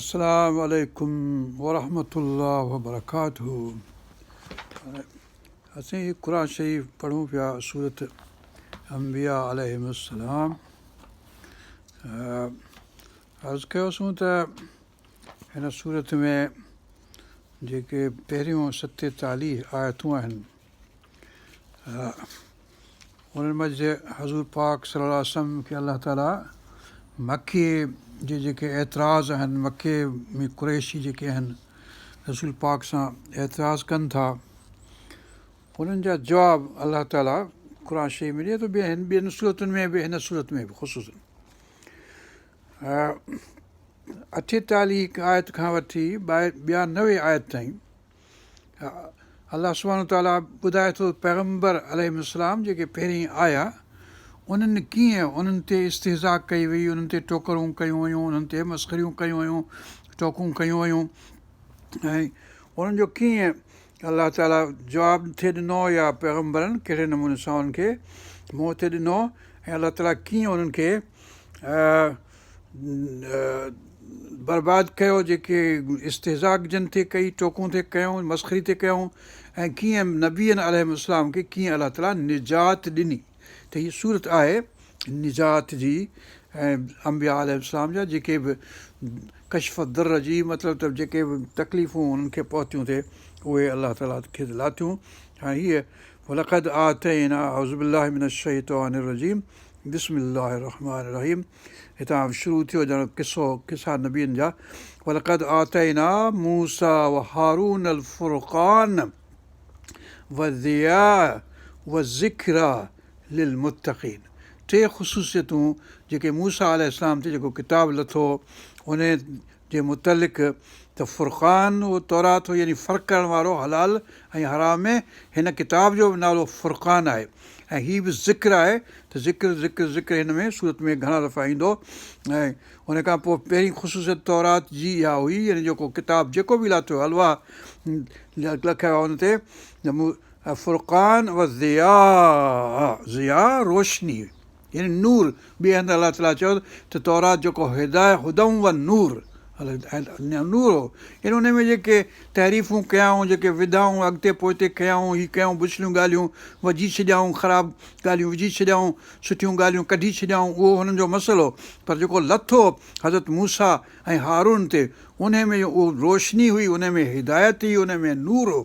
السلام عليڪم ورحمة الله وبرڪاته اسين هي قرآن شريف پڙهون پيا سورت انبياء عليهم السلام. عرض ڪيوسون ته هن سورت ۾ جيڪي پهريون 47 آيتون آهن، انهن منجهه حضور پاڪ صلي الله عليه وسلم کي الله تعالي مڪي جي جيڪي اعتراض آهن، مڪي ۾ قريشي جيڪي آهن رسول پاڪ سان اعتراض ڪن ٿا، انهن جا جواب الله تعالي قرآن شريف ۾ ڏئي ٿو، ٻين سورتن ۾ به، هن سورت ۾ به خصوصن 48 آيت کان وٺي 92 آيت تائين الله سبحانه وتعاليٰ ٻڌائي ٿو پيغمبر عليهم السلام جيڪي پهرين آيا انهن ڪيئن انهن تي استهزاء ڪئي وئي، انهن تي ٽوڪرون ڪيون ويون، انهن تي مسخريون ڪيون ويون، ٽوڪون ڪيون ويون ۽ انهن جو ڪيئن الله تعاليٰ جواب ٿي ڏنو يا پيغمبرن ڪهڙي نموني سان انهن کي منهن ٿي ڏنو ۽ الله تعاليٰ ڪيئن انهن کي برباد ڪيو، جيڪي استهزاء جن ٿي ڪئي، ٽوڪون ٿي ڪيون، مسخري ٿي ڪيائون ۽ ڪيئن نبين عليهم السلام کي ڪيئن الله تعاليٰ نجات ڏني. ته هي سورت آهي نجات جي ۽ انبياء عليهم السلام جا جيڪي به ڪشف الضر جي، مطلب ته جيڪي به تڪليفون انهن کي پهتيون ٿي اهي الله تعاليٰ کي لاٿيون. هاڻي هيء ولقد آتينا اعوذ بالله من الشيطان الرجيم بسم الله الرحمٰن الرحيم هتان شروع ٿيو ڄڻ قصو قصا نبين جا. ولقد آتينا موسيٰ وهارون الفرقان والضياء والذڪريٰ للمتقين ٽي خصوصيتون جيڪي موسيٰ عليه السلام تي جيڪو ڪتاب لٿو ان جي متعلق ته فرقان اهو تورات هو يعني فرق ڪرڻ وارو حلال ۽ حرام ۾ هن ڪتاب جو به نالو فرقان آهي ۽ هي به ذڪر آهي ته ذڪر ذڪر ذڪر هن ۾ سورت ۾ گهڻا دفعا ايندو ۽ ان کان پوء پهرين خصوصيت تورات جي اها هئي يعني جيڪو ڪتاب جيڪو به لاٿو الواح لکيا هئا ان تي فرقان وضياء ضياء روشني يعني نور، ٻئي هنڌ الله تعاليٰ چيو ته تورات جيڪو هدايت هدي و نور نور هو يعني ان ۾ جيڪي تحريفون ڪيائون جيڪي وڌائون اڳتي پوئتي ڪيائون هي ڪيائون بڇڙيون ڳالهيون وجهي ڇڏيائون خراب ڳالهيون وجهي ڇڏيائون سٺيون ڳالهيون ڪڍي ڇڏيائون اهو هنن جو مسئلو پر جيڪو لٿو حضرت موسيٰ ۽ هارون تي ان ۾ اهو روشني هئي ان ۾ هدايت هئي ان ۾ نور هو.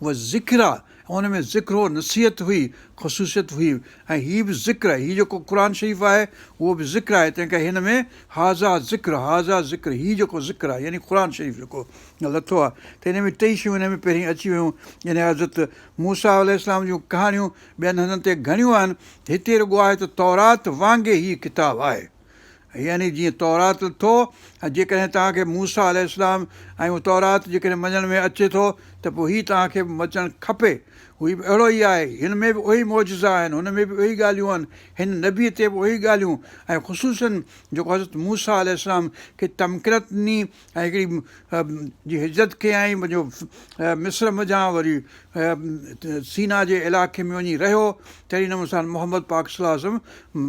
وذڪريٰ ۽ ان ۾ ذڪر هو، نصيحت هئي، خصوصيت هئي ۽ هي به ذڪر آهي، هي جيڪو قرآن شريف آهي اهو به ذڪر آهي، تنهن ڪري هن ۾ هذا ذڪر هذا ذڪر هي جيڪو ذڪر آهي يعني قرآن شريف جيڪو لٿو آهي ته هن ۾ ٽئي شيون هن ۾ پهرين اچي ويون يعني حضرت موسيٰ عليه السلام جون ڪهاڻيون ٻين هنڌن تي گهڻيون آهن هتي رڳو آهي ته تورات وانگي هي ڪتاب آهي. يعني جيئن تورات لٿو ۽ جيڪڏهن توهان کي موسيٰ عليه السلام ۽ اهو تورات جيڪڏهن مڃڻ ۾ اچي ٿو ته پوء هي توهان کي به مچڻ کپي. هي به اهڙو ئي آهي. هن ۾ به اهي ئي معجزا آهن، هن ۾ به اهي ئي ڳالهيون آهن، هن نبيء تي به اهي ئي ڳالهيون ۽ خصوصاً جيڪو حضرت موسيٰ عليه السلام کي تمڪنت ڏني ۽ هڪڙي جي هجرت ڪيائين پنهنجو مصر منجهان وري سينا جي علائقي ۾ وڃي رهيو، تهڙي نموني سان محمد پاڪ صلي الله عليه وسلم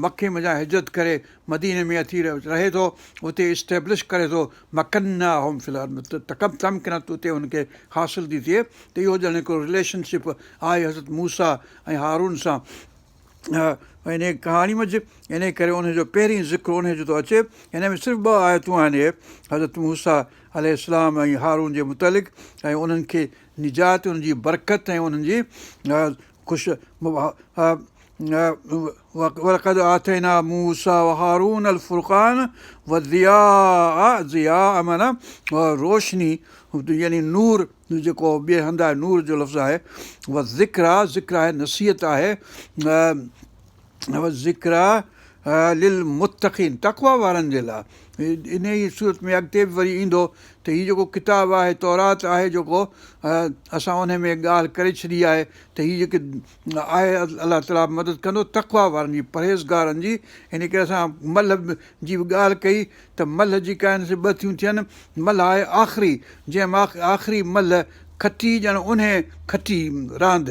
مڪي منجهان هجرت ڪري مديني ۾ اچي رهي ٿو، اتي اسٽيبلش ڪري ٿو، مڪناهم في الارض تمڪنت اتي هن کي حاصل ٿي ٿئي ته اهو ڄڻ هڪڙو رليشن شپ آهي حضرت موسيٰ ۽ هارون سان انهيء ڪهاڻي منجهه، انهيء ڪري انهيء جو پهرين ذڪر انهيء جو ٿو اچي. هن ۾ صرف ٻه آيتون آهن، اهي حضرت موسيٰ عليه السلام ۽ هارون جي متعلق ۽ انهن کي نجات، انهن جي برڪت ۽ انهن جي خوش ولقد آتينا موسيٰ وهارون الفرقان والضياء ضياء معنيٰ روشني يعني نور جيڪو ٻئي هنڌ آهي نور جو لفظ آهي وذڪريٰ ذڪر آهي نصيحت آهي وذڪريٰ للمتقين تقويٰ وارن جي لاء انهيء سورت ۾ اڳتي به وري ايندو ته هي جيڪو ڪتاب آهي تورات آهي جيڪو اسان ان ۾ ڳالهه ڪري ڇڏي آهي ته هي جيڪي آهي الله تعاليٰ مدد ڪندو تقويٰ وارن جي پرهيزگارن جي ان ڪري اسان ملهه جي به ڳالهه ڪئي ته ملهه جيڪا آهن سي ٻه ٿيون ٿين ملهه آهي آخري جنهن آخري ملهه کٽي ڄڻ انهي کٽي راند.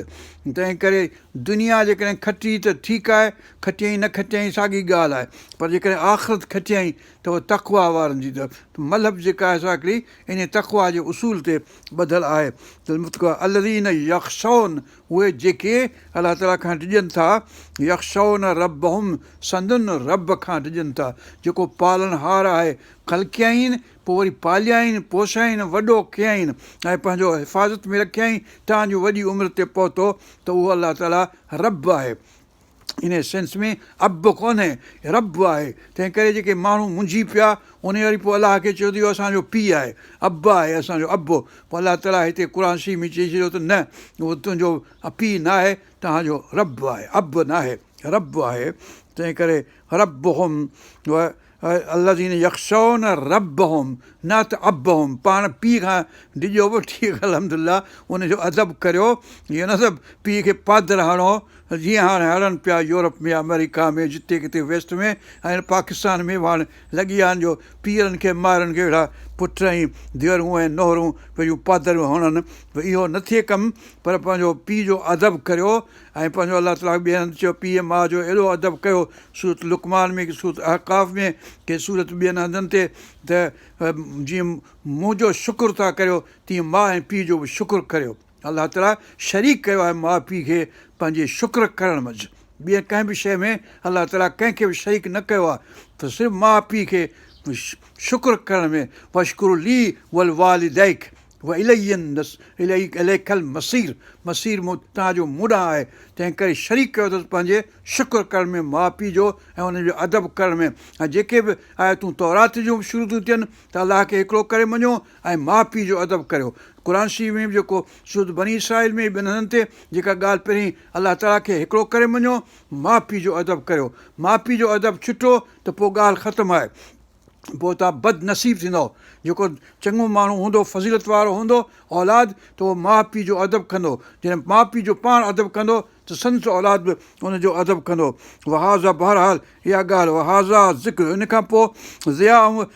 تنهن ڪري دنيا جيڪڏهن کٽي ته ٺيڪ آهي، کٽيائين نه کٽيائين ساڳي ڳالهه آهي، پر جيڪڏهن آخرت کٽيائين ته اها تقويٰ وارن جي ته مذهب جيڪا آهي سا هڪڙي انهي تقويٰ جي اصول تي ٻڌل آهي ته الذين يخشون اهي جيڪي الله تعاليٰ کان ڊڄن ٿا، يخشون ربهم سندن رب کان ڊڄن ٿا، جيڪو پالڻهار آهي، خلقيائين پوء وري پاليائين، پوسيائين، وڏو ڪيائين ۽ پنهنجو حفاظت ۾ رکيائين تان جو وڏي عمر تي پهتو ته اهو الله تعاليٰ رب آهي. انهيء سينس ۾ اب ڪونهي، رب آهي. تنهن ڪري جيڪي ماڻهو منجهي پيا، انهيء وري پوء الله کي چيو ته اهو اسان جو پيء آهي، اب آهي اسان جو اب. پوء الله تعاليٰ هتي قرآن شريف ۾ چئي ڇڏيو ته نه، اهو تنهنجو پيء ناهي، توهان جو رب آهي، اب ناهي، رب آهي. تنهن ڪري ربهم الذين يخشون ربهم not ابهم پاڻ پيء کان ڊڄو به ٺيڪ الحمدلله ان جو ادب ڪريو ائين نه ته پيء کي پادر هڻو جيئن هاڻي هڻن پيا يورپ ۾ آمريڪا ۾ جتي ڪٿي ويسٽ ۾ ۽ پاڪستان ۾ به هاڻي لڳي ويا آهن جو پيئرن کي مائرن کي اهڙا پٽ ۽ ڌيئرون ۽ نهرون پنهنجون پادرون هڻن اهو نه ٿئي ڪم پر پنهنجو پيء جو ادب ڪريو ۽ پنهنجو الله تعاليٰ ٻئي هنڌ چيو پيء ماء جو اهڙو ادب ڪيو سورت لقمان ۾ ڪي سورت احقاف ۾ ڪي سورت ٻين هنڌن تي ته جيئن منهنجو شڪر ٿا ڪريو تيئن ماء ۽ پيء جو به شڪر ڪريو الله تعاليٰ شريڪ ڪيو آهي ماء پيء کي پنهنجي شڪر ڪرڻ منجهه ٻي ڪنهن به شيء ۾ الله تعاليٰ ڪنهن کي به شريڪ نه ڪيو آهي ته صرف ماء پيء کي شڪر ڪرڻ ۾ واشڪر لي ولوالديڪ والي اليڪ المصير، مصير مون توهان جو مون ڏانهن آهي، تنهن ڪري شريڪ ڪيو اٿس پنهنجي شڪر ڪرڻ ۾ ماء پيء جو ۽ انهن جو ادب ڪرڻ ۾ ۽ جيڪي به آيتون تورات جون به شروع ٿيون ٿين ته الله کي هڪڙو ڪري مڃو ۽ ماء پيء جو ادب ڪريو. قرآن شريف ۾ به جيڪو سورت بني اسرائيل ۾ ٻين هنڌن تي جيڪا ڳالهه پهرين الله تعاليٰ کي هڪڙو ڪري مڃو، ماء پيء جو ادب ڪريو، ماء پيء جو ادب ڇٽو ته پوء ڳالهه ختم آهي. پوء توهان بد نصيب ٿيندؤ. جيڪو چڱو ماڻهو هوندو، فضيلت وارو هوندو، اولاد، ته اهو ماء پيء جو ادب ڪندو. جڏهن ماء پيء جو پاڻ ادب ڪندو ته سندس اولاد به ان جو ادب ڪندو. وهذا بهرحال اها ڳالهه وهذا ذڪر ان کان پوء ضياء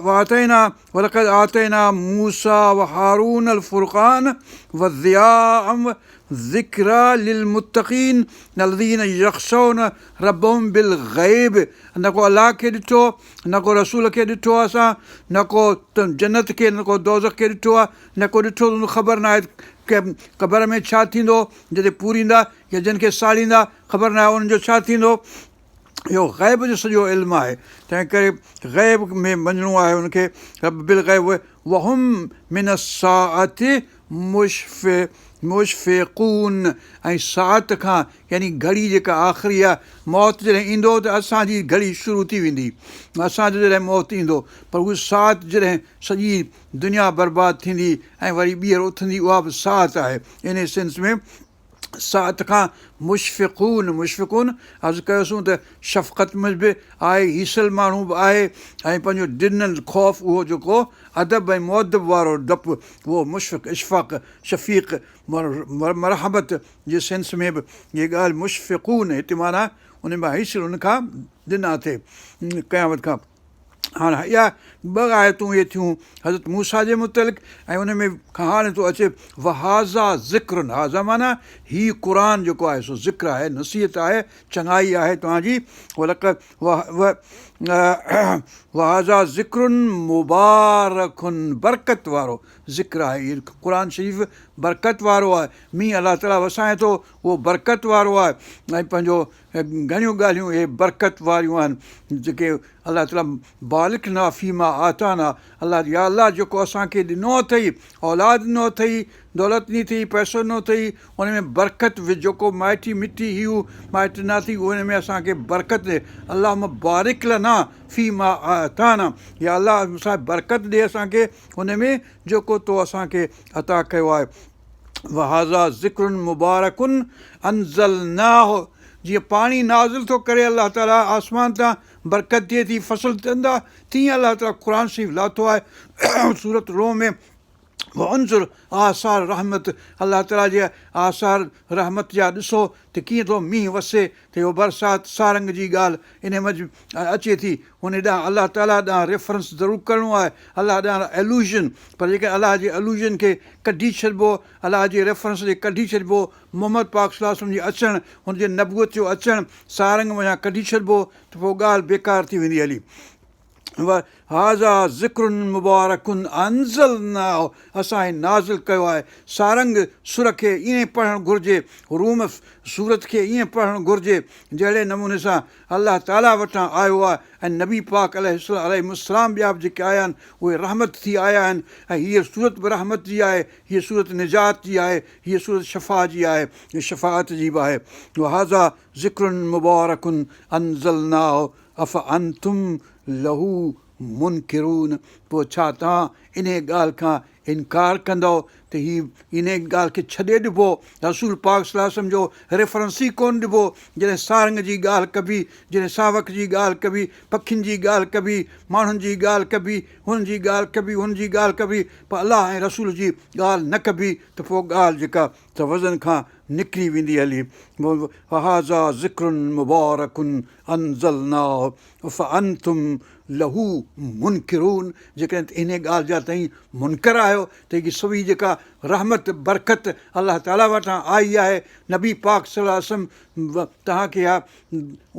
وآتينا ولقد آتينا موسيٰ وهارون الفرقان والضياء ذڪريٰ للمتقين الذين يخشون ربهم بالغيب نه ڪو الله کي ڏٺو نه ڪو رسول کي ڏٺو آهي اسان نه ڪو جنت کي نه ڪو دوزخ کي ڏٺو آهي نه ڪو ڏٺو ته خبر ناهي قبر ۾ ڇا ٿيندو جتي پوريندا يا جن کي ساڙيندا خبر ناهي انهن جو ڇا ٿيندو اهو غيب جو سڄو علم آهي تنهن ڪري غيب ۾ مڃڻو آهي ان کي رب بالغيب وهم من الساعة مشفقون ۽ ساعت کان يعني گهڙي جيڪا آخري آهي موت جڏهن ايندو ته اسان جي گهڙي شروع ٿي ويندي اسان جو جڏهن موت ايندو پر هو ساعت جڏهن سڄي دنيا برباد ٿيندي ۽ وري ٻيهر اٿندي اها به ساعت آهي انهي سينس ۾ ساعت کان مشفقون، مشفقون، عرض ڪيوسون ته شفقت ۾ به آهي، هيسيل ماڻهو به آهي ۽ پنهنجو ڊنل خوف اهو جيڪو ادب ۽ مؤدب وارو ڊپ اهو مشفق، اشفاق، شفيق، مرحمت جي سينس ۾ به هيء ڳالهه مشفقون هتي معنيٰ ان مان هيسيل ان کان ڊنا ٿئي قيامت کان. هاڻ اها ٻه آيتون اهي ٿيون حضرت موسيٰ جي متعلق ۽ ان ۾ کان هاڻي ٿو اچي وهذا ذڪر هذا معنيٰ هي قرآن جيڪو آهي سو ذڪر آهي نصيحت آهي چڱائي آهي توهان جي وهذا ذڪر مبارڪ برڪت وارو ذڪر آهي هي قرآن شريف برڪت وارو آهي مينهن الله تعاليٰ وسائي ٿو اهو برڪت وارو آهي ۽ پنهنجو گهڻيون ڳالهيون اهي برڪت واريون آهن جيڪي الله تعالي بارڪ لنا فيما اعطانا الله يا الله جيڪو اسان کي ڏنو اٿئي اولاد ڏنو اٿئي دولت ڏني اٿئي پئسو ڏنو اٿئي ان ۾ برڪت وجهه جيڪو مائٽي مٽي هي هو مائٽ ڏنا اٿئي ان ۾ اسان کي برڪت ڏي اللهم بارڪ لنا فيما اعطانا يا الله اسان برڪت ڏي اسان کي ان ۾ جيڪو تو اسان کي عطا ڪيو آهي وهذا ذڪر مبارڪ انزلناه جيئن پاڻي نازل ٿو ڪري الله تعالي آسمان تان برڪت ٿئي ٿي فصل ٿين ٿا تيئن الله تعالي قرآن شريف لاٿو آهي سورت روم ۾ وانظر آثار رحمت الله تعاليٰ جي آثار رحمت جا ڏسو ته ڪيئن ٿو مينهن وسي ته اهو برسات سارنگ جي ڳالهه انهي منجهه اچي ٿي ان ڏانهن الله تعاليٰ ڏانهن ريفرنس ضرور ڪرڻو آهي الله ڏانهن الوزن پر جيڪڏهن الله جي الوزن کي ڪڍي ڇڏبو الله جي ريفرنس کي ڪڍي ڇڏبو محمد پاڪ صلي الله عليه وسلم جي اچڻ هن جي نبوت جو اچڻ سارنگ منجهان ڪڍي ڇڏبو ته پوء ڳالهه بيڪار ٿي ويندي هلي. هذا ذڪر مبارڪ انزلناه اسان هي نازل ڪيو آهي سارنگ سر کي ائين پڙهڻ گهرجي روم سورت کي ائين پڙهڻ گهرجي جهڙي نموني سان الله تعالي وٽان آيو آهي ۽ نبي پاڪ عليه عليهم السلام ٻيا به جيڪي آيا آهن اهي رحمت ٿي آيا آهن ۽ هيء سورت به رحمت جي آهي هيء سورت نجات جي آهي هيء سورت شفا جي آهي شفاعت جي به آهي هذا ذڪر مبارڪ انزلناه افانتم له منڪرون پوء ڇا توهان انهيء ڳالهه کان انڪار ڪندؤ ته هي انهيء ڳالهه کي ڇڏي ڏبو، رسول پاڪ صلي الله عليه وسلم جو ريفرنس ئي ڪونه ڏبو، جڏهن سارنگ جي ڳالهه ڪبي، جڏهن ساوڪ جي ڳالهه ڪبي، پکين جي ڳالهه ڪبي، ماڻهن جي ڳالهه ڪبي، هن جي ڳالهه ڪبي، هن جي ڳالهه ڪبي، پر الله ۽ رسول جي ڳالهه نه ڪبي ته پوء ڳالهه جيڪا ته وزن کان نڪري ويندي هلي. وهذا ذڪر مبارڪ انزلناه افانتم له منڪرون جيڪڏهن انهيء ڳالهه جا توهين منڪر آهيو ته هي سڀئي جيڪا رحمت برڪت الله تعاليٰ وٽان آئي آهي نبي پاڪ صلي الله عليه وسلم توهان کي اها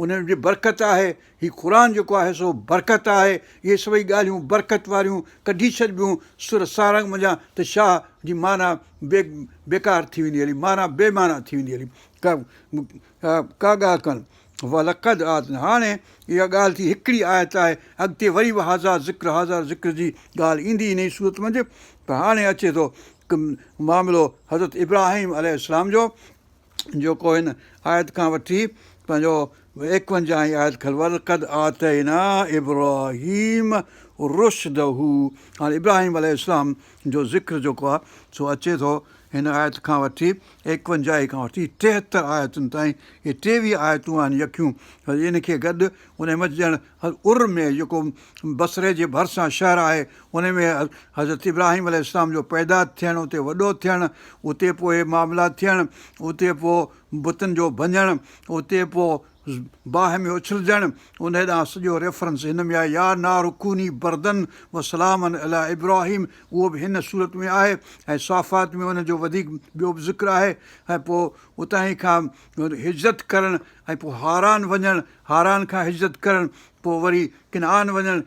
ان جي برڪت آهي هي قرآن جيڪو آهي سو برڪت آهي اهي سڀئي ڳالهيون برڪت واريون ڪڍي ڇڏبيون سر سارنگ منجهان ته شاهه جي معنيٰ بي بيڪار ٿي ويندي هلي معنيٰ بي معنيٰ ٿي ويندي هلي ڪا ڪا ڳالهه ڪانه. ولقد آتينا هاڻي اها ڳالهه ٿي هڪڙي آيت آهي اڳتي وري به هذا ذڪر هذا ذڪر جي ڳالهه ايندي انهي سورت منجهه پر هاڻي اچي ٿو معاملو حضرت ابراهيم عليه السلام جو جيڪو هن آيت کان وٺي پنهنجو ايڪونجاهين آيت کان ولقد آتينا ابراهيم رشده هاڻي ابراهيم عليه السلام جو ذڪر جيڪو آهي سو اچي ٿو هن آيت کان وٺي ايڪونجاهه کان وٺي 73 آيتن تائين اهي 23 آيتون آهن يڪيون ان کي گڏ ان منجهه ڄڻ ار ۾ جيڪو بصري جي ڀرسان شهر آهي ان ۾ حضرت ابراهيم عليه السلام جو پيدا ٿيڻ اتي وڏو ٿيڻ اتي پوء اهي معاملا ٿيڻ اتي پوء بتن جو ڀڃڻ اتي پوء باهه ۾ اڇلجڻ انهي ڏانهن سڄو ريفرنس هن ۾ آهي يا نار ڪوني بردا وسلاما علي ابراهيم اهو به هن سورت ۾ آهي ۽ صافات ۾ ان جو وڌيڪ ٻيو به ذڪر آهي ۽ پوء اتان ئي کان هجرت ڪرڻ ۽ پوء حاران وڃڻ حاران کان هجرت ڪرڻ پوء وري ڪنعان وڃڻ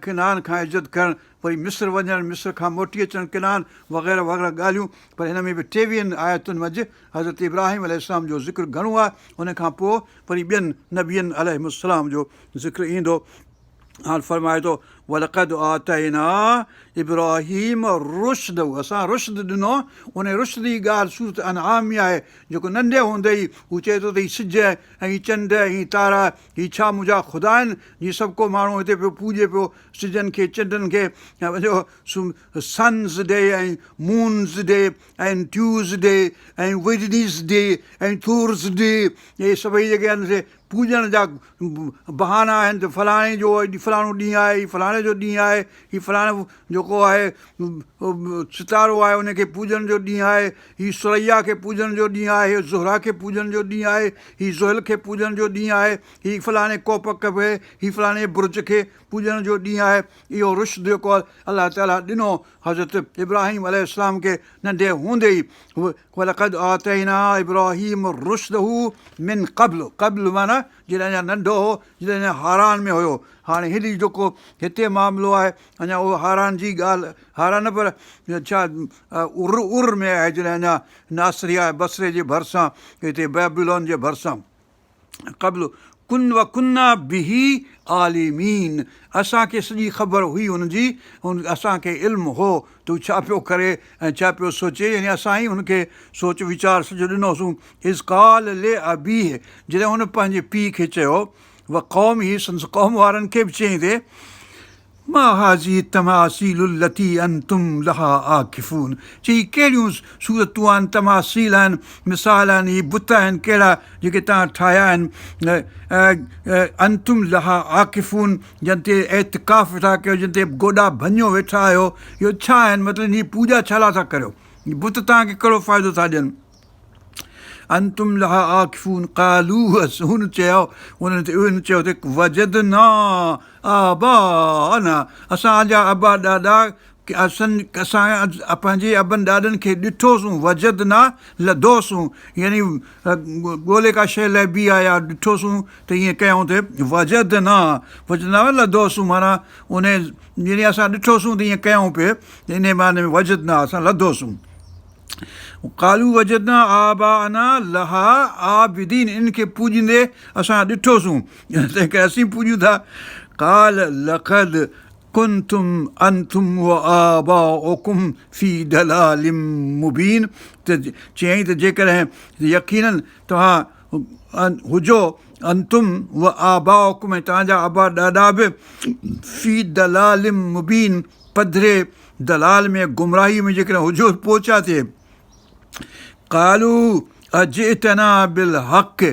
ڪنعان کان هجرت ڪرڻ وري مصر وڃڻ، مصر کان موٽي اچڻ، ڪنعان وغيره وغيره ڳالهيون، پر هن ۾ به ٽيويهن آيتن منجهه حضرت ابراهيم عليه السلام جو ذڪر گهڻو آهي، ان کان پوء وري ٻين نبين عليهم السلام جو ذڪر ايندو. هاڻ فرمائي ٿو، ولقد آتينا ابراهيم رشده اسان رشد ڏنو، ان رشد جي ڳالهه سورة انعام ۾ آهي، جيڪو ننڍي هوندي ئي هو چئي ٿو ته هي سج ۽ هي چنڊ ۽ هي تارا هي ڇا منهنجا خدا آهن، جيئن سڀ ڪو ماڻهو هتي پيو پوڄي پيو، سجن کي چنڊن کي sons day ۽ moons day ۽ Tuesday ۽ Wednesday ۽ Thursday اهي سڀئي جيڪي آهن سي پوڄڻ جا بهانا آهن ته فلاڻي جو اڄ فلاڻو ڏينهن آهي هي فلاڻي جو ڏينهن آهي هي فلاڻو جيڪو آهي ستارو آهي ان کي پوڄڻ جو ڏينهن آهي هي ثريا کي پوڄڻ جو ڏينهن آهي هي زهره کي پوڄڻ جو ڏينهن آهي هي زحل کي پوڄڻ جو ڏينهن آهي هي فلاڻي ڪوڪب کي هي فلاڻي برج کي پوڄڻ جو ڏينهن آهي، اهو رشد جيڪو الله تعاليٰ ڏنو حضرت ابراهيم عليه السلام کي ننڍي هوندي ئي ولقد آتينا ابراهيم رشده من قبل قبل معنيٰ جڏهن اڃا ننڍو هو جڏهن اڃا حاران ۾ هيو هاڻي هيڏي جيڪو هتي معاملو آهي اڃا اهو حاران جي ڳالهه حاران نه پر ڇا ار ار ۾ آهي جڏهن اڃا ناصريه بصري جي ڀرسان هتي بيبلون جي ڀرسان قبل ڪن وڪنا به عالمين اسان کي سڄي خبر هئي ان جي اسان کي علم هو ته هو ڇا پيو ڪري ۽ ڇا پيو سوچي يعني اسان ئي هن کي سوچ ويچار سڄو ڏنوسون اذ قال لابيه جڏهن هن پنهنجي پيء کي چيو وقومه سندس قوم وارن کي به چيائين ته ما هذه التماثيل التي انتم لها عاڪفون چي هي ڪهڙيون صورتون آهن، تماثيل آهن، مثال آهن، هي بت آهن ڪهڙا جيڪي توهان ٺاهيا آهن، انتم لها عاڪفون جن تي اعتڪاف ويٺا ڪيو، جن تي گوڏا ڀڃيو ويٺا آهيو، اهو ڇا آهن مطلب ان جي پوڄا ڇا لاء ٿا ڪريو، بت توهان کي ڪهڙو فائدو ٿا ڏين. انتم لها عاڪفون قالوا هن چيو انهن انهن چيو ته وجدنا آباءنا اسان جا ابا ڏاڏا اسان اسان پنهنجي ابن ڏاڏن کي ڏٺوسون وجدنا لڌوسون يعني ڳولي ڪا شيء لهبي آهي يا ڏٺوسون ته ائين ڪيائون ته وجدنا وجدنا لڌوسون معنيٰ ان يعني اسان ڏٺوسون ته ائين ڪيائون پئي ان معنيٰ ۾ وجدنا اسان لڌوسون قالوا وجدنا آباءنا لها عابدين ان کي پوڄيندي اسان ڏٺوسون تنهن ڪري اسين پوڄيون ٿا قال لقد ڪنتم انتم وآباؤڪم في ضلال مبين ته چيائين ته جيڪڏهن يقيناً توهان هجو انتم وآباؤڪم ۽ توهان جا ابا ڏاڏا به في ضلال مبين پڌري ضلال ۾ گمراهي ۾ جيڪڏهن هجو پوء ڇا ٿئي؟ قالوا اجئتنا بالحق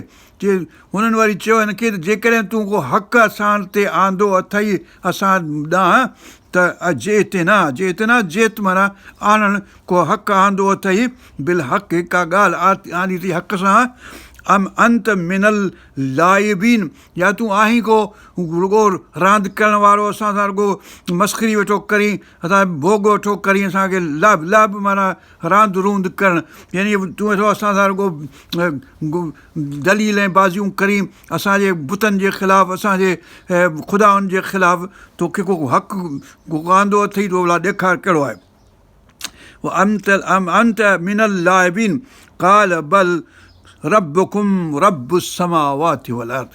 چي هنن وري چيو هن کي ته جيڪڏهن تون ڪو حق اسان تي آندو اٿئي اسان ڏانهن ته اجئتنا جئتنا جئت معنيٰ آڻڻ ڪو حق آندو اٿئي بالحق ڪا ڳالهه آندي اٿئي حق سان ام انت من اللاعبين يا تون آهين ڪو رڳو راند ڪرڻ وارو اسان سان رڳو مسخري ويٺو ڪرين اسان ڀوڳ ويٺو ڪرين اسان کي لعب لعب معنيٰ راند روند ڪرڻ يعني تون ويٺو اسان سان رڳو دليل ۽ بازيون ڪرين اسان جي بتن جي خلاف اسان جي خدائن جي خلاف توکي ڪو حق آندو اٿئي تو ڀلا ڏيکار ڪهڙو آهي ام انت من اللاعبين قال بل ربڪم رب السماوات والارض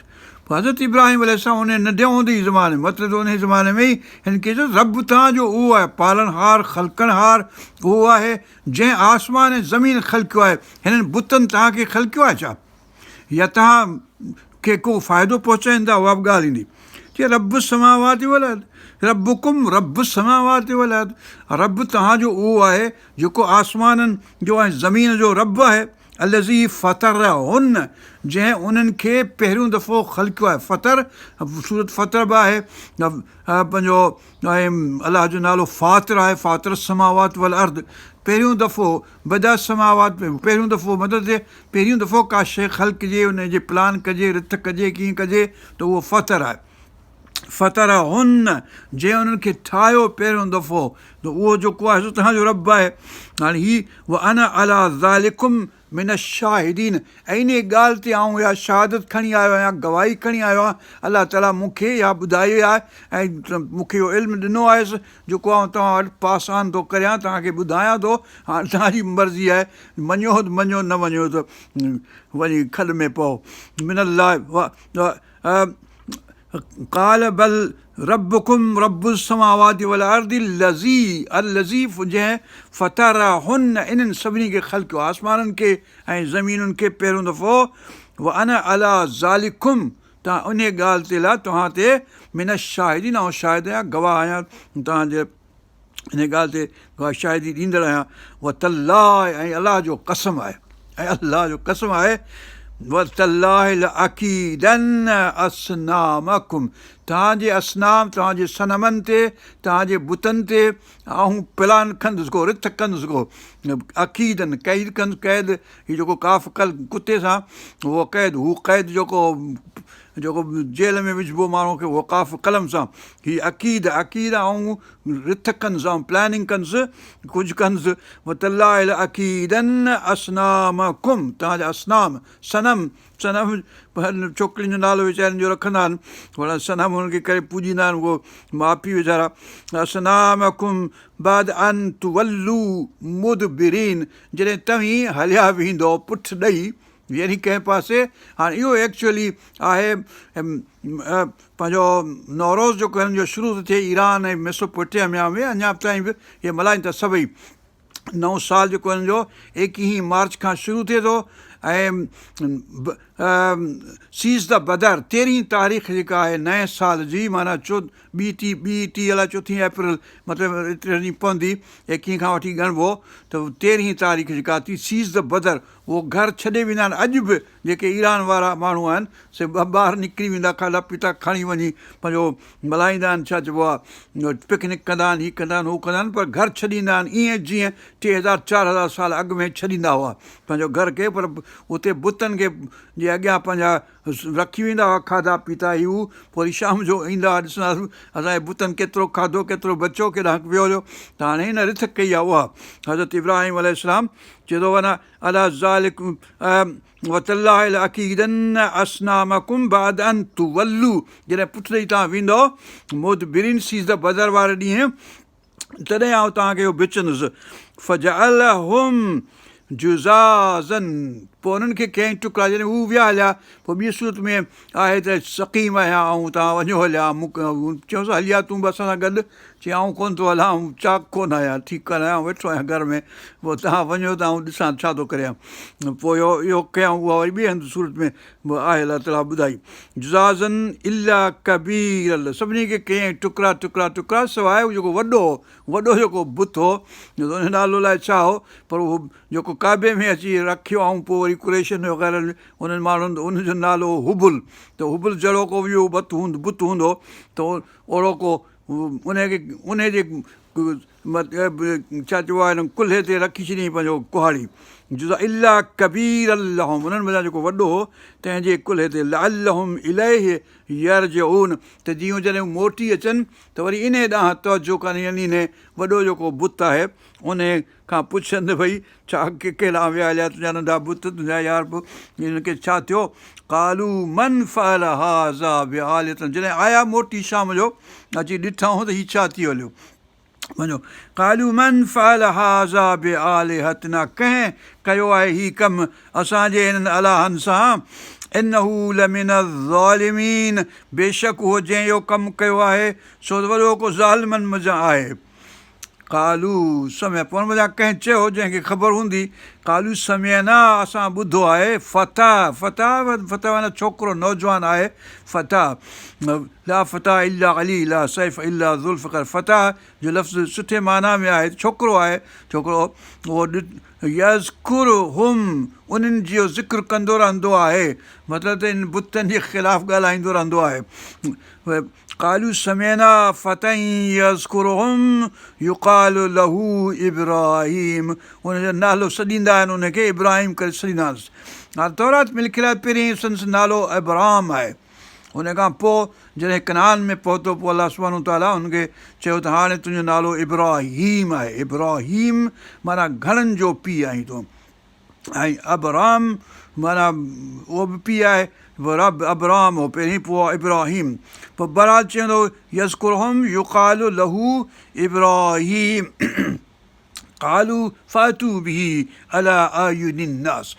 پوء حضرت ابراهيم عليه السلام ان ننڍي هوندي ئي زماني مطلب ته انهي زماني ۾ ئي هن کي چيو رب توهان جو اهو آهي پالڻهار خلقڻهار اهو آهي جنهن آسمان ۽ زمين خلقيو آهي هنن بتن توهان کي خلقيو آهي ڇا يا توهان کي ڪو فائدو پهچائين ٿا اها به ڳالهه ايندي چي رب السماوات والارض ربڪم رب السماوات والارض رب توهان جو اهو آهي جيڪو آسمانن جو ۽ زمين جو رب آهي الذي فطرهن جنهن انهن کي پهريون دفعو خلقيو آهي فطر سورت فطر به آهي پنهنجو ۽ الله جو نالو فاطر آهي فاطر السماوات والارض پهريون دفعو بدع السماوات پهريون دفعو مطلب ته پهريون دفعو ڪا شيء خلقجي ان جي پلان ڪجي رٿ ڪجي ڪيئن ڪجي ته اهو فطر آهي فطرهن جنهن انهن کي ٺاهيو پهريون دفعو ته اهو جيڪو آهي سو توهان جو رب آهي هاڻي هي وانا علي ذلڪم من الشاهدين ۽ انهيء ڳالهه تي آئون اها شهادت کڻي آيو آهيان، گواهي کڻي آيو آهيان، الله تعاليٰ مون کي اها ٻڌائي آهي ۽ مون کي اهو علم ڏنو آهيس، جيڪو آئون توهان وٽ پاس آن ٿو ڪريان، توهان کي ٻڌايان ٿو، هاڻ توهان جي مرضي آهي، مڃيو ته مڃيو، نه مڃيو ته وڃي کڏ ۾ پئو. من الله قال بل ربڪم رب السماوات والارض الذي الذي جنهن فطرهن انهن سڀني کي خلقيو آسمانن کي ۽ زمينن کي پهريون دفعو وانا علي ذلڪم تان انهي ڳالهه تي لاء توهان تي من الشاهدين آئون شاهد آهيان گواهه آهيان توهان جي ان ڳالهه تي گواهه شاهدي ڏيندڙ آهيان وتالله ۽ الله جو قسم آهي ۽ الله جو قسم آهي وتالله لاڪيدن اصنامڪم توهان جي اصنام توهان جي صنمن تي توهان جي بتن تي آئون پلان ڪندس ڪو رٿ ڪندس ڪو اڪيدن قيد ڪندس قيد هي جيڪو قاف ڪل ڪتي سان اهو قيد هو قيد جيڪو جيڪو جيل ۾ وجهبو ماڻهو کي اهو قاف قلم سان هي اڪيد اڪيد آئون رٿ ڪندس آئون پلاننگ ڪندس ڪجهه ڪندس وتالله لاڪيدن اصنامڪم توهان جا اصنام صنم صنم ڇوڪرين جو نالو ويچارين جو رکندا آهن ورنه صنم هن کي ڪري پوڄيندا آهن اهو ماء پيء ويچارا اصنامڪم بعد ان تولوا مدبرين جڏهن توهين هليا ويندؤ پٺ ڏئي يعني ڪنهن پاسي هاڻي اهو ايڪچوئلي آهي پنهنجو نوروز جيڪو هنن جو شروع ٿو ٿئي ايران ۽ ميسوپوٽيميا ۾ اڃا تائين به اهي ملهائين ٿا سڀئي نئون سال جيڪو هنن جو ايڪيهين مارچ کان شروع ٿئي ٿو ۽ 13 بدر، تيرهين تاريخ جيڪا آهي نئين سال جي معنيٰ چو ٻي ٽي ٻي ٽي الائي چوٿين اپريل مطلب ايتري ڏينهن پوندي ايڪيهين کان وٺي ڳڻبو ته تيرهين تاريخ جيڪا ٿي 13 بدر اهو گهر ڇڏي ويندا آهن اڄ به جيڪي ايران وارا ماڻهو آهن سي ٻاهر نڪري ويندا کاڌا پيتا کڻي وڃي پنهنجو ملهائيندا آهن ڇا چئبو آهي پڪنڪ ڪندا آهن هي ڪندا آهن هو ڪندا آهن پر گهر ڇڏيندا آهن ائين جيئن 3000 4000 سال اڳ ۾ ڇڏيندا هئا پنهنجو گهر کي پر اتي بتن کي جي اڳيان پنهنجا رکي ويندا هئا کاڌا پيتا هي هو پوء وري شام جو ايندا هئا ڏسندا هئاسون اسان جي بتن ڪيترو کاڌو ڪيترو بچيو ڪيڏانهن ويو هليو ته هاڻي هن رٿ ڪئي آهي اها حضرت ابراهيم عليه السلام چئي ٿو وانا عليٰ ذالڪ وتالله لاڪيدن اصنامڪم بعد ان تولوا جڏهن پٺ ڏئي توهان ويندؤ مدبرين 13 بدر واري ڏينهن تڏهن آئون توهان کي اهو بچندس. فجعلهم جذاذا پوء انهن کي ڪيائين ٽڪرا جڏهن هو ويا هليا پوء ٻي صورت ۾ آهي ته سقيم آهيان آئون توهان وڃو هليا مون چيوس هلي آ تون به اسان سان گڏ چي آئون ڪونه ٿو هلان آئون چاق ڪونه آهيان ٺيڪ ڪونه آهيان ويٺو آهيان گهر ۾ پوء توهان وڃو ته آئون ڏسان ڇا ٿو ڪريان پوء اهو اهو ڪيائون اها وري ٻئي هنڌ صورت ۾ به آهي الله تعاليٰ ٻڌائي جذاذا الا ڪبيرا سڀني کي ڪيائين ٽڪرا ٽڪرا ٽڪرا سواء هو جيڪو وڏو هو وڏو جيڪو بت هو ان جو نالو الائي ڇا هو پر اهو جيڪو ڪعبي ۾ اچي رکيو ۽ پوء وري قريشن وغيره انهن ماڻهن ان جو نالو هو هبل ته هبل جهڙو ڪو اهو بت هوندو بت هوندو ته اوڙو ڪو ان کي ان جي ڇا چئبو آهي ڪلهي تي رکي ڇڏيائين پنهنجو ڪهاڙي جزا الا ڪبيرا لهم انهن منجهان جيڪو وڏو هو تنهن جي ڪلهي تي لعلهم اليه يرجعون ته جيئن جڏهن موٽي اچن ته وري انهي ڏانهن توجه ڪن يعني انهي وڏو جيڪو بت آهي انهي کان پڇن ته ڀئي ڇا ڪيڏانهن ويا هليا تنهنجا ننڍا بت تنهنجا يار به هنن کي ڇا ٿيو؟ قالوا من فعل هذا بآلهتنا جڏهن آيا موٽي شام جو اچي ڏٺائون ته هي ڇا ٿي هليو وڃو قالوا من فعل هذا بآلهتنا ڪنهن ڪيو آهي هي ڪم اسان جي هنن الهن سان انه لمن الظالمين بيشڪ اهو جنهن اهو ڪم ڪيو آهي سو وڏو ڪو ظالمن منجهان آهي قالوا سمع پوء ان منجهان ڪنهن چيو جنهن کي خبر هوندي، قالوا سمعنا اسان ٻڌو آهي، فتيٰ، فتيٰ، فتيٰ معنيٰ ڇوڪرو، نوجوان آهي، فتيٰ، لا فتيٰ الا علي لا سيف الا ذوالفقار، فتيٰ جو لفظ سٺي معنيٰ ۾ آهي ته ڇوڪرو آهي، ڇوڪرو اهو يذڪرهم انهن جو ذڪر ڪندو رهندو آهي، مطلب ته انهن بتن جي خلاف ڳالهائيندو رهندو آهي. قالوا سمعنا فتيٰ يذڪرهم يقال له ابراهيم ان جو نالو سڏيندا آهن ان کي ابراهيم ڪري سڏيندا آهن هاڻ تورات ۾ لکيل آهي پهرين سندس نالو ابرام آهي ان کان پوء جڏهن ڪنعان ۾ پهتو پوء الله سبحانه وتعاليٰ هن کي چيو ته هاڻي تنهنجو نالو ابراهيم آهي ابراهيم معنيٰ گهڻن جو پيء آهين تون ۽ ابرام معنيٰ اهو به پيء آهي رب ابرام هو پهرين پوء ابراهيم پوء بهرحال چوندو يذڪرهم يقال له ابراهيم قالوا فاتوا به علي اعين الناس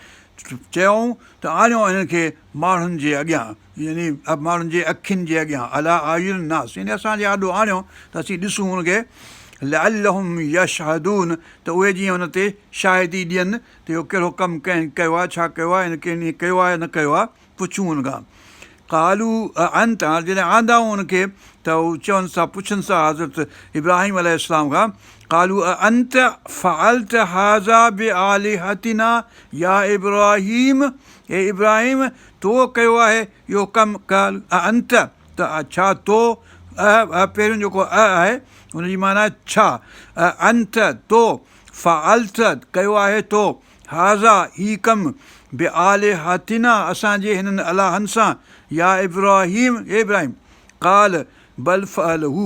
چيائون ته آڻيو هنن کي ماڻهن جي اڳيان يعني ماڻهن جي اکين جي اڳيان علي اعين الناس يعني اسان جي آڏو آڻيو ته اسين ڏسون هن کي لعلهم يشهدون ته اهي جيئن هن تي شاهدي ڏين ته اهو ڪهڙو ڪم ڪنهن ڪيو آهي ڇا ڪيو آهي هن ڪنهن ڪيو آهي نه ڪيو آهي پڇون هن کان قالوا اانت هاڻي جڏهن آندائون هن کي ته هو چون ٿا پڇن ٿا حضرت ابراهيم عليه السلام کان قالوا اانت فعلت هذا بآلهتنا يا ابراهيم اي ابراهيم تو ڪيو آهي اهو ڪم قال اانت ته ڇا تو ا پهريون جيڪو ا آهي ان جي معنيٰ آهي ڇا اانت تو فعلت ڪيو آهي تو هذا هي ڪم بآلهتنا اسان جي هنن الهن سان يا ابراهيم اي ابراهيم قال بل فعله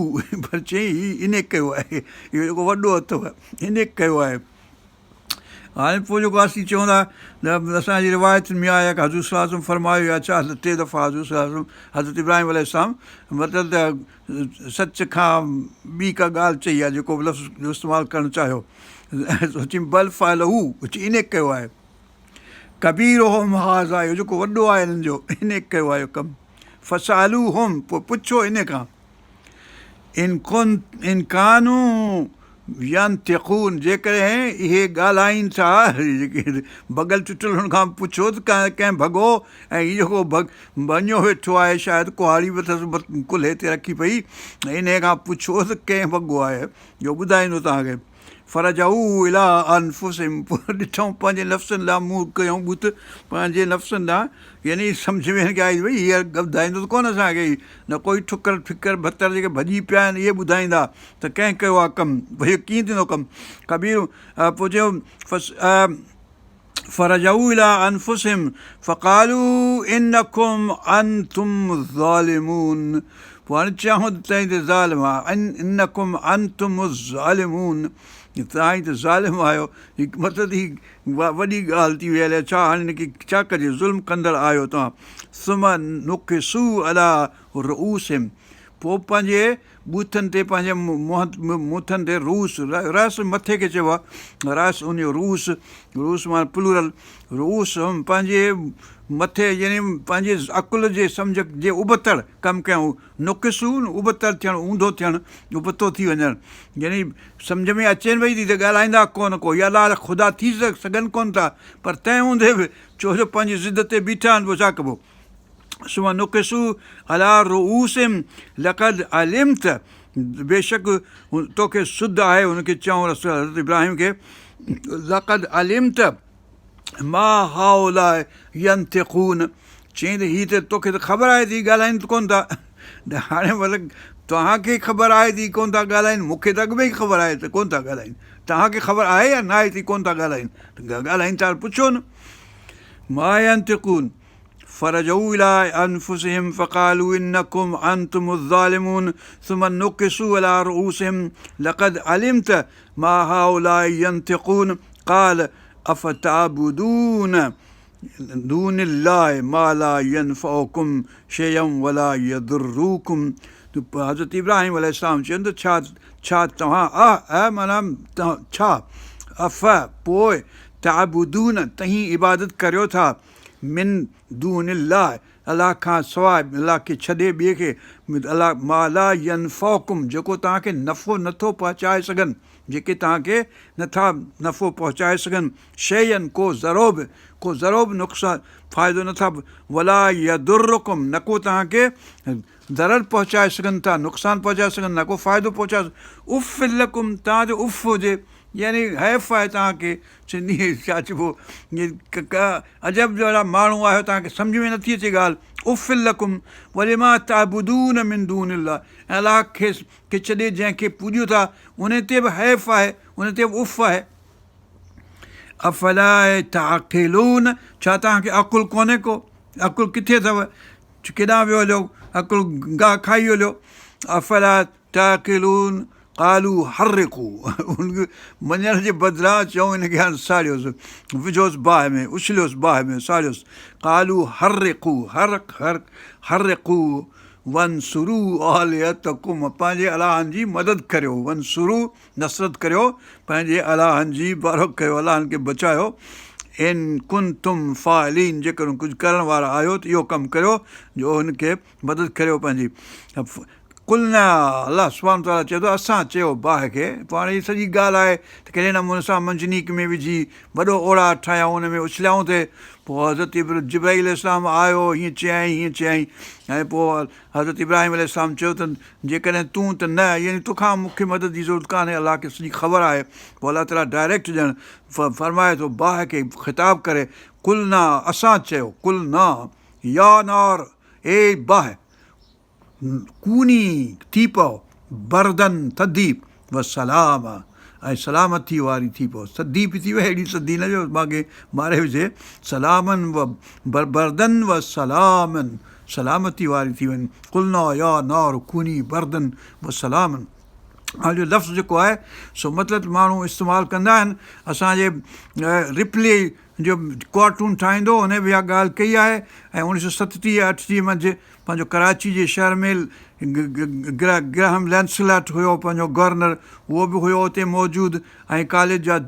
پر چيائين هي انهي ڪيو آهي اهو جيڪو وڏو اٿو انهي ڪيو آهي هاڻي پوء جيڪو اسين چون ٿا ته اسان جي روايتن ۾ آيو آهي حضور صلي الله عليه وسلم فرمايو يا ڇا ته ٽي دفعا حضور صلي الله عليه وسلم حضرت ابراهيم عليه السلام مطلب ته سچ کان ٻي ڪا ڳالهه چئي آهي جيڪو به لفظ جو استعمال ڪرڻ چاهيو سو چيائين بل فعله انهي ڪيو آهي ڪبيرهم هذا اهو جيڪو وڏو آهي انهن جو انهي ڪيو آهي ڪم فاسالوهم پوء پڇو انهي کان ان ڪن ان ڪانوا ينطقون جيڪڏهن اهي ڳالهائين ٿا، جيڪي ڀڳل ٽٽل هن کان پڇو ته ڪنهن ڀڳو ۽ هي جيڪو ڀڃيو ويٺو آهي شايد ڪهاڙي به اٿس ڪلهي تي رکي پئي انهيء کان پڇو ته ڪنهن ڀڳو آهي جو ٻڌائيندو توهان کي. فرجعوا الي انفسهم پوء ڏٺائون پنهنجي نفسن ڏانهن منهن ڪيائون ٻوٿ پنهنجي نفسن ڏانهن يعني سمجهه ۾ هن کي آئي ته ڀئي هيء ٻڌائيندو ته ڪونه اسان کي نه ڪوئي ٺڪر ٺڪر ڀتر جيڪي ڀڄي پيا آهن اهي ٻڌائيندا ته ڪنهن ڪيو آهي ڪم ڀئي ڪيئن ٿيندو ڪم ڪبير پوء چيو فرجعوا الي انفسهم فقالوا انڪم انتم الظالمون پوء هاڻي چيائون ته توهين ته ظالم آهيو انڪم انتم الظالمون توهان ئي ته ظالم آهيو مطلب هي وڏي ڳالهه ٿي وئي الائي ڇا هاڻي هن کي ڇا ڪجي ظلم ڪندڙ آهيو توهان ثم نڪصوا علي رؤوسهم پوء پنهنجي ٻوٿن تي پنهنجي منهن مٿن تي رؤس راس مٿي کي چئبو آهي راس ان جو رؤس رؤس معنيٰ پلورل رؤوسهم پنهنجي مٿي يعني پنهنجي عقل جي سمجهه جي ابتڙ ڪم ڪيائون نڪصوا ابتڙ ٿيڻ اونڌو ٿيڻ ابتو ٿي وڃڻ يعني سمجهه ۾ اچين پئي ٿي ته ڳالهائيندا ڪونه ڪو يا الله خدا ٿي سگهن ڪونه ٿا پر تنهن هوندي به ڇو جو پنهنجي ضد تي بيٺا آهن پوء ڇا ڪبو ثم نڪصوا علي رؤوسهم لقد علمت بيشڪ توکي سڌ آهي هن کي چيائون رسول حضرت ابراهيم کي لقد علمت ما هؤلاء ينطقون چيائين ته هي ته توکي ته خبر آهي ته هي ڳالهائين ته ڪونه ٿا هاڻي مطلب توهان کي خبر آهي ته هي ڪونه ٿا ڳالهائين مون کي ته اڳ ۾ ئي خبر آهي ته ڪونه ٿا ڳالهائين توهان کي خبر آهي يا نه آهي ته هي ڪونه ٿا ڳالهائين ڳالهائين ٿا پڇو نه ما ينطقون فرجعوا الي انفسهم فقالوا انڪم انتم الظالمون ثم نڪصوا علي رؤوسهم لقد علمت ما هؤلاء ينطقون قال افتعبدون دون الله ما لا ينفعڪم شيئا ولا يضرڪم حضرت ابراهيم عليه السلام چين ته ڇا ڇا توهان اه معنيٰ ڇا اف پوء تعبدون تهين عبادت ڪريو ٿا من دون الله الله کان سواء الله کي ڇڏي ٻئي کي الله ما لا ينفعڪم جيڪو توهان کي نفعو نه ٿو پهچائي سگهن جيڪي توهان کي نه ٿا نفعو پهچائي سگهن شيئا ڪو ذرو به ڪو ذرو به نقصان فائدو نه ٿا ولا يضرڪم نه ڪو توهان کي ضرر پهچائي سگهن ٿا نقصان پهچائي سگهن نه ڪو فائدو پهچائي اف لڪم توهان تي اف هجي يعني حيف آهي توهان کي سنڌي ڇا چئبو عجب جهڙا ماڻهو آهيو توهان کي سمجهه ۾ نٿي اچي ڳالهه اف لڪم ولما تعبدون من دون الله ۽ الله کي کي ڇڏي جنهن کي پوڄيو ٿا ان تي به حيف آهي ان تي به اف آهي افلا تعقلون ڇا توهان کي عقل ڪونهي ڪو عقل ڪٿي اٿو ڪيڏانهن ويو هليو عقل گاهه کائي هليو افلا تعقلون قالوا حرقوه مڃڻ جي بدران چيائون هن کي هاڻ ساڙيوس وجهوس باهه ۾ اڇليوس باهه ۾ ساڙيوس قالوا حرقوه حرق حرق حرقوه وانصروا آلهتڪم پنهنجي الهن جي مدد ڪريو وانصروا نصرت ڪريو پنهنجي الهن جي بارو ڪيو الهن کي بچايو ان ڪنتم فاعلين جيڪڏهن ڪجهه ڪرڻ وارا آهيو ته اهو ڪم ڪريو جو هن کي مدد ڪريو پنهنجي قلنا الله سبحانه وتعاليٰ چئي ٿو اسان چيو باهه کي پوء هاڻي هي سڄي ڳالهه آهي ته ڪهڙي نموني سان منجنيق ۾ وجهي وڏو اوڙاهه ٺاهيائون ان ۾ اڇليائون ٿي پوء حضرت جبرائيل عليه السلام آيو هيئن چيائين هيئن چيائين ۽ پوء حضرت ابراهيم عليه السلام چيو ته جيڪڏهن تون ته نه يعني توکان مون کي مدد جي ضرورت ڪانهي الله کي سڄي خبر آهي پوء الله تعاليٰ ڊائريڪٽ ڄڻ فرمائي ٿو باهه کي خطاب ڪري قلنا اسان چيو قلنا يا نار اي باهه ڪوني ٿي پؤ بردا ٿڌي وسلاما ۽ سلامتي واري ٿي پؤ ٿڌي به ٿي وئي اهڙي ٿڌي نه جو ماڳهين ماري وجهي سلاما و بردا وسلاما سلامتي واري ٿي وڃ قلنا يا نار ڪوني بردا وسلاما هاڻ جو لفظ جيڪو آهي سو مطلب ماڻهو استعمال ڪندا آهن اسانجي رپلي جو ڪارٽون ٺاهيندو هن به اها ڳالهه ڪئي آهي ۽ اڻويهه سو ستٽيهه اٺٽيهه منجهه پنهنجو ڪراچي جي شهر ۾ گراهم لينسلاٽ هيو پنهنجو گورنر اهو به هيو اتي موجود ۽ ڪاليج جا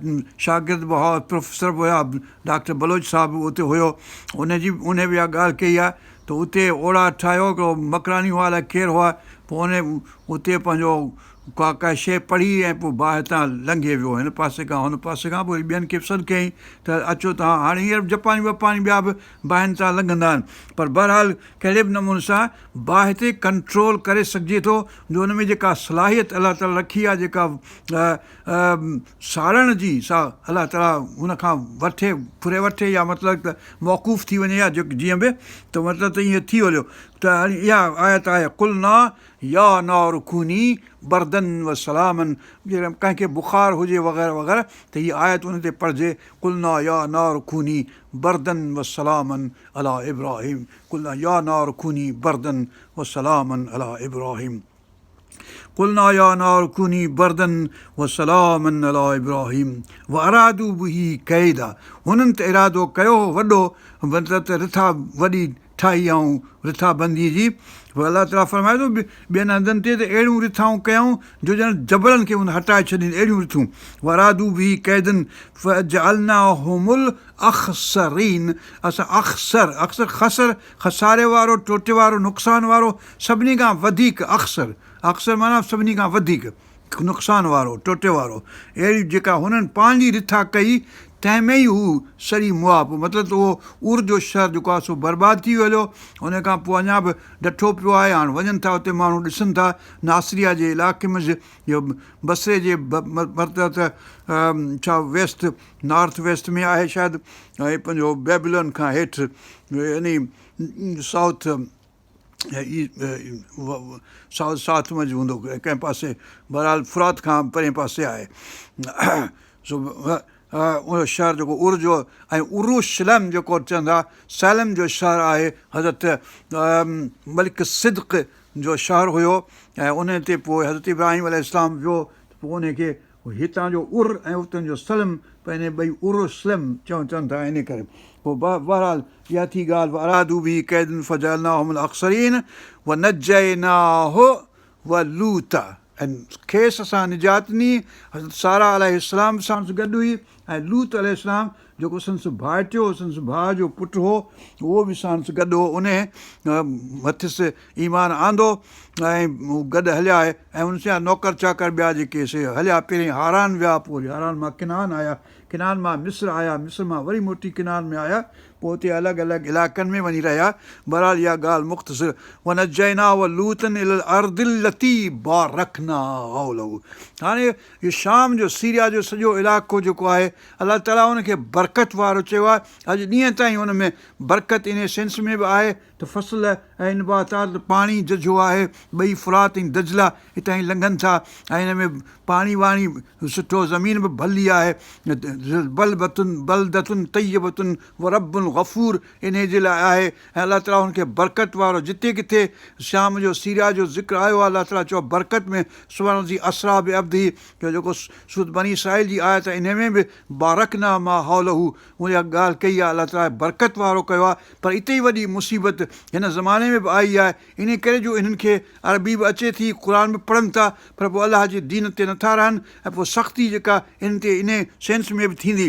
شاگرد به هئا پروفيسر به هيا ڊاڪٽر بلوچ صاحب به اتي هيو ان جي ان به اها ڳالهه ڪئي آهي ته اتي اوڙاهه ٺاهيو هڪڙو مڪراني هئا الائي ڪير هئا پوء ان اتي پنهنجو ڪا ڪا شيء پڙهي ۽ پوء باهه تان لنگهي ويو هن پاسي کان هن پاسي کان پوء وري ٻين کي به سڏ ڪيائين ته اچو توهان هاڻي هينئر جپاني وپاني ٻيا به باهين تان لنگهندا آهن پر بهرحال ڪهڙي به نموني سان باهه تي ڪنٽرول ڪري سگهجي ٿو جو ان ۾ جيڪا صلاحيت الله تعالي رکي آهي جيڪا ساڙڻ جي سا الله تعالي ان کان وٺي ڦري وٺي يا مطلب ته موقوف ٿي وڃي يا جيئن به ته مطلب ته ائين ٿي ويو ته هاڻي اها آيت آهي قلنا يا نار ڪوني بردا وسلاما جيڪڏهن ڪنهن کي بخار هجي وغيره وغيره ته هي آيت ان تي پڙهجي قلنا يا نار ڪوني بردا وسلاما علي ابراهيم قلنا يا نار ڪوني بردا وسلاما علي ابراهيم قلنا يا نار ڪوني بردا وسلاما علي ابراهيم وارادوا به ڪيدا هنن ته ارادو ڪيو هو وڏو مطلب ته رٿا وڏي ٺاهي هئائون رٿا بندي جي پوء الله تعاليٰ فرمائي ٿو ٻين هنڌن تي ته اهڙيون رٿائون ڪيائون جو ڄڻ جبلن کي هٽائي ڇڏين اهڙيون رٿون وارادوا به ڪيدا فجعلناهم الاخسرين اسان اخسر اخسر خسر خساري وارو ٽوٽي وارو نقصان وارو سڀني کان وڌيڪ اخسر اخسر معنيٰ سڀني کان وڌيڪ نقصان وارو، ٽوٽي وارو، اهڙي جيڪا هنن پنهنجي رٿا ڪئي، تنهن ۾ ئي هو سڙي مئا. پوء مطلب ته اهو اور جو شهر جيڪو آهي سو برباد ٿي ويو هليو. ان کان پوء اڃا به ڊٺو پيو آهي. هاڻ وڃن ٿا اتي ماڻهو ڏسن ٿا ناصريه جي علائقي منجهه اهو بصري جي مطلب ته ڇا ويسٽ نارٿ ويسٽ ۾ آهي شايد ۽ پنهنجو بيبلون کان هيٺ يعني سائوٿ سائوٿ سائوٿ منجهه هوندو ڪنهن پاسي بهرحال فرات کان پرئين پاسي آهي سو اهو شهر جيڪو اور جو ۽ اروشلم جيڪو چوندا سيلم جو شهر آهي حضرت ملڪ صدق جو شهر هيو ۽ ان تي پوء حضرت ابراهيم عليه السلام ويو ته پوء ان کي هتان جو ار ۽ اتان جو سلم پنهنجي ٻئي اروسلم چون چون ٿا انهي ڪري پوء بهرحال اها ٿي ڳالهه وارادوا به ڪيدا فجعلناهم الاخسرين ونجيناه ولوطا ۽ کيس اسان نجات ڏني حضرت ساره عليه السلام به ساڻس گڏ هئي ۽ لوط عليه السلام جيڪو سندس ڀائٽيو سندس ڀاء جو پٽ هو، اهو به ساڻس گڏ هو، انهيء مٿس ايمان آندو ۽ هو گڏ هليا ۽ ان جا نوڪر چاڪر ٻيا جيڪي سي هليا، پهرين حاران ويا، پوء وري حاران مان ڪنعان آيا، ڪنعان مان مصر آيا، مصر مان وري موٽي ڪنعان ۾ آيا، پوء اتي الڳ الڳ علائقن ۾ وڃي رهيا. بهرحال اها ڳالهه مختصر ونجيناه ولوطا الي الارض التي بارڪنا حوله هاڻي اهو شام جو سيريا جو سڄو علائقو جيڪو آهي الله تعاليٰ ان کي برڪت وارو چيو آهي اڄ ڏينهن تائين ان ۾ برڪت انهي سينس ۾ به آهي ته فصل ۽ نباتات پاڻي ججهو آهي ٻئي فرات ۽ دجله اتان ئي لنگهن ٿا ۽ ان ۾ پاڻي واڻي سٺو زمين به ڀلي آهي بلبتن بلدة طيبة ورب غفور انهي جي لاء آهي ۽ الله تعاليٰ هن کي برڪت وارو جتي ڪٿي شام جو سيريا جو ذڪر آيو آهي الله تعاليٰ چيو آهي برڪت ۾ سبحان الذي اسريٰ بعبده جو جيڪو سورت بني اسرائيل جي آيت آهي انهي ۾ به بارڪنا ما حوله اها ڳالهه ڪئي آهي الله تعاليٰ برڪت وارو ڪيو آهي پر اتي ئي وڏي مصيبت هن زماني ۾ به آئي آهي انهي ڪري جو انهن کي عربي به اچي ٿي قرآن به پڙهن ٿا پر پوء الله جي دين تي نٿا رهن ۽ پوء سختي جيڪا انهن تي انهي سينس ۾ به ٿيندي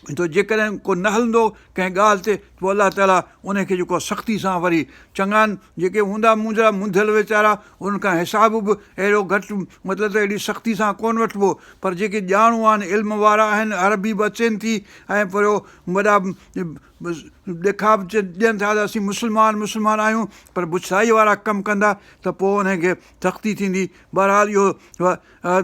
ته جيڪڏهن ڪو نه هلندو ڪنهن ڳالهه تي ته پوء الله تعاليٰ ان کي جيڪو آهي سختي سان وري چڱا جيڪي هوندا مون جهڙا منڌل ويچارا انهن کان حساب به اهڙو گهٽ مطلب ته اهڙي سختي سان ڪونه وٺبو پر جيڪي ڄاڻو آهن علم وارا آهن عربي به اچين ٿي ۽ پر وڏا ڏيکاء به ڏين ٿا ته اسين مسلمان مسلمان آهيون پر بڇڙائي وارا ڪم ڪندا ته پوء انهن کي سختي ٿيندي بهرحال اهو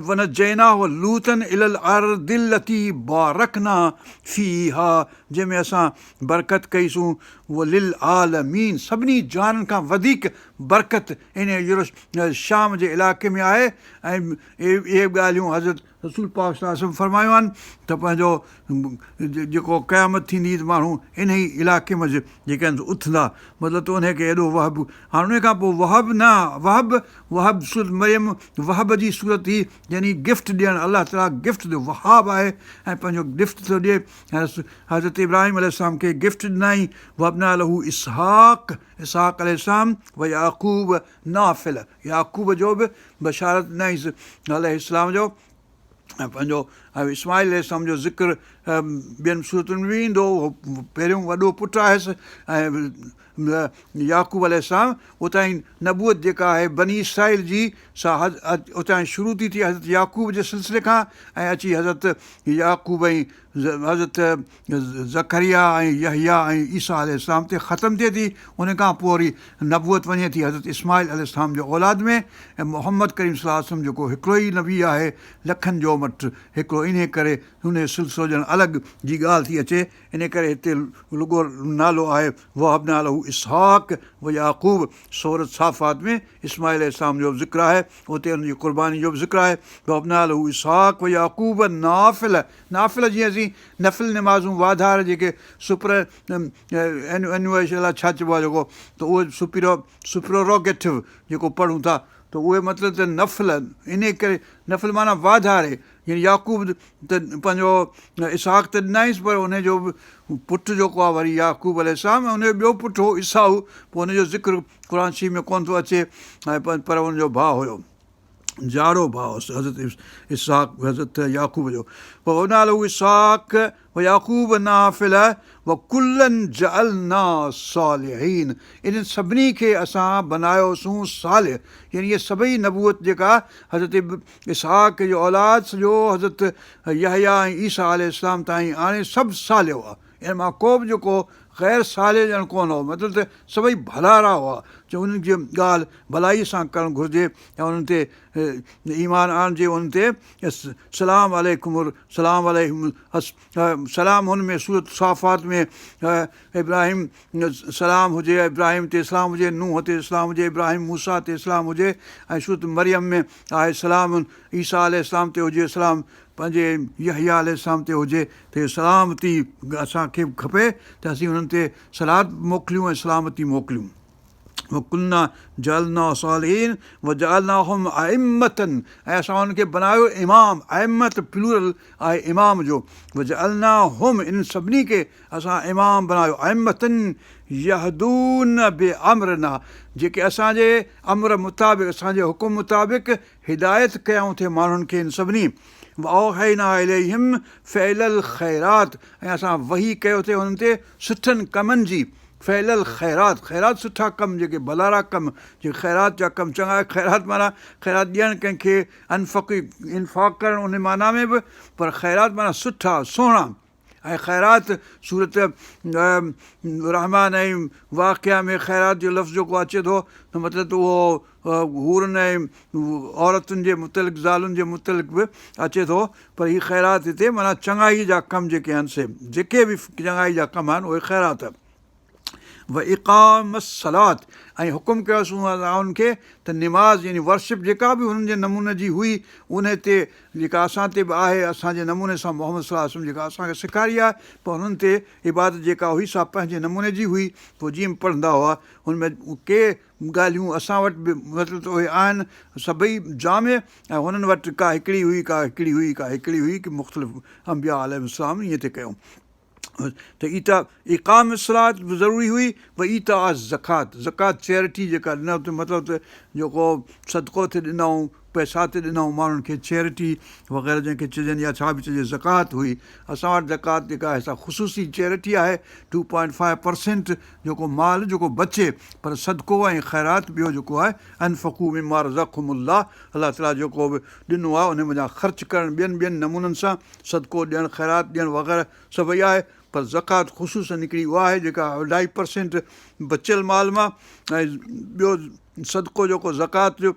ونجيناه ولوطا الي الارض التي بارڪنا فيها جنهن ۾ اسان برڪت ڪئي سون وللعالمين سڀني جهانن کان وڌيڪ برڪت انهيء شام جي علائقي ۾ آهي ۽ اهي ڳالهيون حضرت رسول پاڪ صلي الله عليه وسلم فرمايون آهن ته پنهنجو جيڪو قيامت ٿيندي ته ماڻهو انهي علائقي منجهه جيڪي آهن سو اٿندا مطلب ته انهي کي ايڏو وهب هاڻ انهي کان پوء وهبنا وهب وهب سورت مريم وهب جي سورت هئي يعني گفٽ ڏيڻ الله تعالي گفٽ جو وهاب آهي ۽ پنهنجو گفٽ ٿو ڏئي حضرت ابراهيم عليه السلام کي گفٽ ڏنائين وهبنا له اسحاق اسحاق عليه السلام ويعقوب نافله يعقوب جو به بشارت ڏنائينس عليه السلام جو ۽ پنهنجو اسماعيل عليه السلام جو ذڪر ٻين سورتن ۾ به ايندو اهو پهريون وڏو پٽ آهيس ۽ يعقوب عليه السلام اتان ئي نبوت جيڪا آهي بني اسرائيل جي سا اتان شروع ٿي ٿئي حضرت يعقوب جي سلسلي کان ۽ اچي حضرت يعقوب ۽ حضرت زڪريا ۽ يحيٰ ۽ عيسيٰ عليه السلام تي ختم ٿئي ٿي ان کان پوء وري نبوت وڃي ٿي حضرت اسماعيل عليه السلام جي اولاد ۾ ۽ محمد ڪريم صلي الله عليه وسلم جيڪو هڪڙو ئي نبي آهي لکن جو مٽ هڪڙو انهي ڪري انهي سلسلو ڄڻ الڳ جي ڳالهه ٿي اچي انهي ڪري هتي رڳو نالو آهي ووهبنا له اسحاق ويعقوب سورة صافات ۾ اسماعيل عليه السلام جو به ذڪر آهي اتي ان جي قرباني جو به ذڪر آهي ووهبنا له اسحاق ويعقوب نافله نافله جيئن اسين نفل نمازون واڌار جيڪي سپر اينوئيش الاء ڇا چئبو آهي جيڪو ته اهي سپرو سپروروگيٽو جيڪو پڙهون ٿا ته اهي مطلب ته نفل انهي ڪري نفل معنيٰ واڌاري يعني يعقوب ته پنهنجو اسحاق ته ڏنائينس پر ان جو به پٽ جيڪو آهي وري يعقوب عليه السلام ۽ ان جو ٻيو پٽ هو عيسائو پوء ان جو ذڪر قرآن شريف ۾ ڪونه ٿو اچي ۽ پر ان جو ڀاء هيو جاڙو ڀاء هوس حضرت اسحاق حضرت يعقوب جو ووهبنا له اسحاق ويعقوب نافله وڪلا جعلنا صالحين انهن سڀني کي اسان بنايوسون صالح يعني اهي سڀئي نبوت جيڪا حضرت اسحاق جو اولاد سڄو حضرت يحيٰ ۽ عيسيٰ عليه السلام تائين آڻي سڀ صالح هئا ان مان ڪو به جيڪو غير صالح ڄڻ ڪونه هو مطلب ته سڀئي ڀلارا هئا جو انهن جي ڳالهه ڀلائي سان ڪرڻ گهرجي ۽ انهن تي ايمان آڻجي انهن تي سلام عليڪم سلام عليهم سلام هن ۾ سورة صافات ۾ ابراهيم سلام هجي ابراهيم تي سلام هجي نوح تي سلام هجي ابراهيم موسيٰ تي سلام هجي ۽ سورة مريم ۾ آهي سلام عيسيٰ عليه السلام تي هجي سلام پنهنجي يحيٰ عليه السلام تي هجي ته سلامتي اسان کي کپي ته اسين انهن تي صلات موڪليون ۽ سلامتي موڪليون وڪلا جعلنا صالحين وجعلناهم ائمة ۽ اسان انهن کي بنايو امام ائمة پلورل آهي امام جو وجعلناهم انهن سڀني کي اسان امام بنايو ائمة يهدون بامرنا جيڪي اسان جي امر مطابق اسان جي حڪم مطابق هدايت ڪيائون ٿي ماڻهن کي ان سڀني واوحينا اليهم فعل الخيرات ۽ اسان وحي ڪيو ٿي انهن تي سٺن ڪمن جي فعل الخيرات خيرات سٺا ڪم جيڪي ڀلارا ڪم جيڪي خيرات جا ڪم چڱا خيرات معنيٰ خيرات ڏيڻ ڪنهن کي انفق انفاق ڪرڻ ان معنيٰ ۾ به پر خيرات معنيٰ سٺا سهڻا ۽ خيرات سورت رحمان ۽ واقعه ۾ خيرات جو لفظ جيڪو اچي ٿو ته مطلب ته اهو حورن ۽ عورتن جي متعلق زالن جي متعلق به اچي ٿو پر هي خيرات هتي معنيٰ چڱائي جا ڪم جيڪي آهن سي جيڪي به چڱائي جا ڪم آهن اهي خيرات واقام الصلوة ۽ حڪم ڪيوسون اسان انهن کي ته نماز يعني ورشپ جيڪا به هنن جي نموني جي هئي ان تي جيڪا اسان تي به آهي اسان جي نموني سان محمد صلي الله عليه وسلم جيڪا اسان کي سيکاري آهي پر هنن تي عبادت جيڪا هئي سا پنهنجي نموني جي هئي پوء جيئن به پڙهندا هئا هن ۾ ڪي ڳالهيون اسان وٽ به مطلب ته اهي آهن سڀئي جامع ۽ هنن وٽ ڪا هڪڙي هئي ڪا هڪڙي هئي ڪا هڪڙي هئي ڪي مختلف انبياء عليهم السلام ائين ٿي ڪيو ته ايتاء اقام الصلوة به ضروري هئي و ايتاء الزڪوة زڪوات چيرٽي جيڪا ڏنائون ته مطلب ته جيڪو صدقو ٿي ڏنائون پئسا ٿي ڏنائون ماڻهن کي چيرٽي وغيره جنهن کي چئجن يا ڇا به چئجي زڪوات هئي اسان وٽ زڪوات جيڪا آهي سا خصوصي چيرٽي آهي ٽو پوائنٽ فائيو پرسينٽ جيڪو مال جيڪو بچي پر صدقو ۽ خيرات ٻيو جيڪو آهي انفقوا مما رزقڪم الله الله تعالي جيڪو به ڏنو آهي ان منجهان خرچ ڪرڻ ٻين ٻين نمونن سان صدقو ڏيڻ، خيرات ڏيڻ وغيره سڀئي آهي پر زڪوات خصوصاً هڪڙي اها آهي جيڪا اڍائي پرسينٽ بچيل مال مان ۽ ٻيو صدقو جيڪو زڪوات جو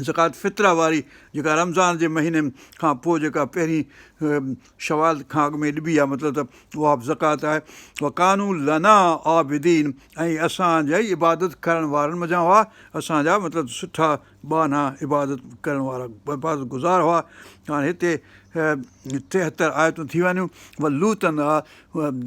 زڪوات فطره واري جيڪا رمضان جي مهيني کان پوء جيڪا پهرين شوال کان اڳ ۾ ڏبي آهي مطلب ته اها به زڪوات آهي وڪانوا لنا عابدين ۽ اسان جا ئي عبادت ڪرڻ وارن منجهان هئا اسان جا مطلب سٺا ٻانها عبادت ڪرڻ وارا عبادت گذار هئا. هاڻي هتي 73 آيتون ٿي ويون. ولوطا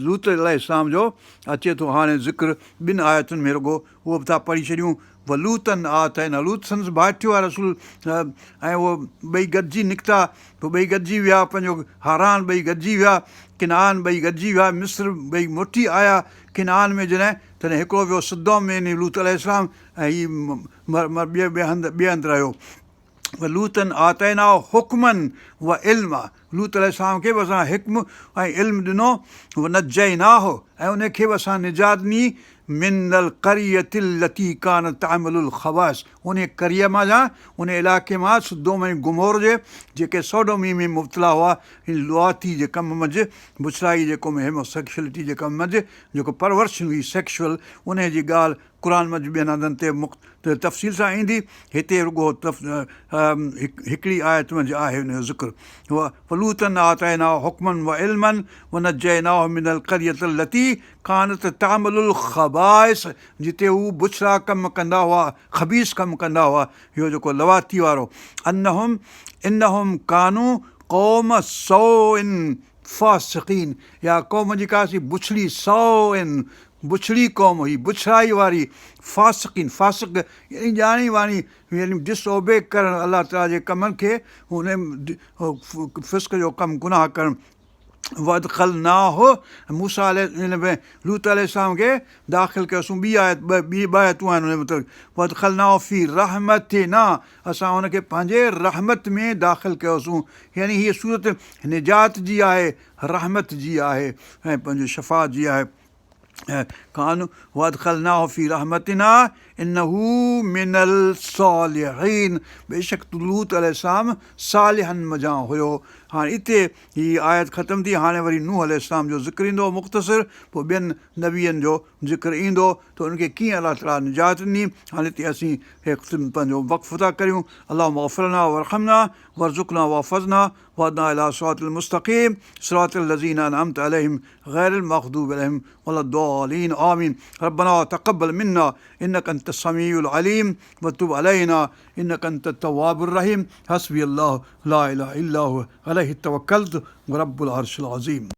لوط عليه السلام جو اچي ٿو هاڻي ذڪر ٻن آيتن ۾ رڳو اهو به ٿا پڙهي ڇڏيون. ولوطا آتينا لوط سندس ڀائٽيو آهي رسول ۽ اهو ٻئي گڏجي نڪتا پوء ٻئي گڏجي ويا پنهنجو حاران ٻئي گڏجي ويا ڪنعان ٻئي گڏجي ويا مصر ٻئي موٽي آيا ڪنعان ۾ جڏهن تڏهن هڪڙو ويو سدوم ۾ يعني لوط عليه السلام ۽ هي ٻئي هنڌ ٻئي هنڌ رهيو. ولوطا آتيناه حڪما وعلما لوط عليه السلام کي به اسان حڪم ۽ علم ڏنو ونجيناه ۽ ان کي به اسان نجات ڏني من القرية التي ڪانت تعمل الخبائث انهي قريه مان ان علائقي مان سدوم ۽ گمور جي جيڪي سوڊومي ۾ مبتلا هئا لواطي جي ڪم منجهه بڇڙائي جي ڪم هيمو سيڪشلٽي جي ڪم منجهه جيڪو پرورشن هئي سيڪشوئل انهي جي ڳالهه قرآن منجهه ٻين هنڌن تي تفصيل سان ايندي، هتي رڳو هڪڙي آيت منجهه آهي ان جو ذڪر، ولوطا آتيناه حڪما وعلما ونجيناه من القرية التي ڪانت تعمل الخبائث جتي هو بڇڙا ڪم ڪندا هئا، خبيث ڪم ڪندا هئا، اهو جيڪو لواطي وارو انهم انهم ڪانوا قوم سوء فاسقين اها قوم جيڪا سي بڇڙي سوء بڇڙي قوم هئي، بڇڙائي واري، فاسقين، فاسق يعني ڄاڻي واڻي يعني ڊس اوبي ڪرڻ الله تعاليٰ جي ڪمن کي ان فسق جو ڪم گناهه ڪرڻ وادخلناه موسيٰ عليه هن ۾ لوط عليه السلام کي داخل ڪيوسون ٻي آيت ٻه ٻي ٻه آيتون آهن ان متعلق وادخلناه في رحمتنا اسان ان کي پنهنجي رحمت ۾ داخل ڪيوسون يعني هيء سورت نجات جي آهي رحمت جي آهي ۽ پنهنجي شفاعت جي آهي ڪانوا وادخلناه في رحمتنا انه من الصالحين بيشڪ لوط عليه السلام صالحن منجهان هيو هاڻي اتي هي آيت ختم ٿي هاڻي وري نوح عليه السلام جو ذڪر ايندو مختصر پوء ٻين نبين جو ذڪر ايندو ته انهن کي ڪيئن الله تعالي نجات ڏني هاڻي هتي اسين پنهنجو وقف ٿا ڪريون اللهم اغفر لنا وارحمنا وارزقنا واحفظنا واهدنا الي صراط المستقيم صراط الذين انعمت عليهم غير المغضوب عليهم ولا الضالين آمين ربنا تقبل منا انك انت السميع العليم وتب علينا انك انت التواب الرحيم حسبي الله لا اله الا هو عليه توكلت ورب العرش العظيم.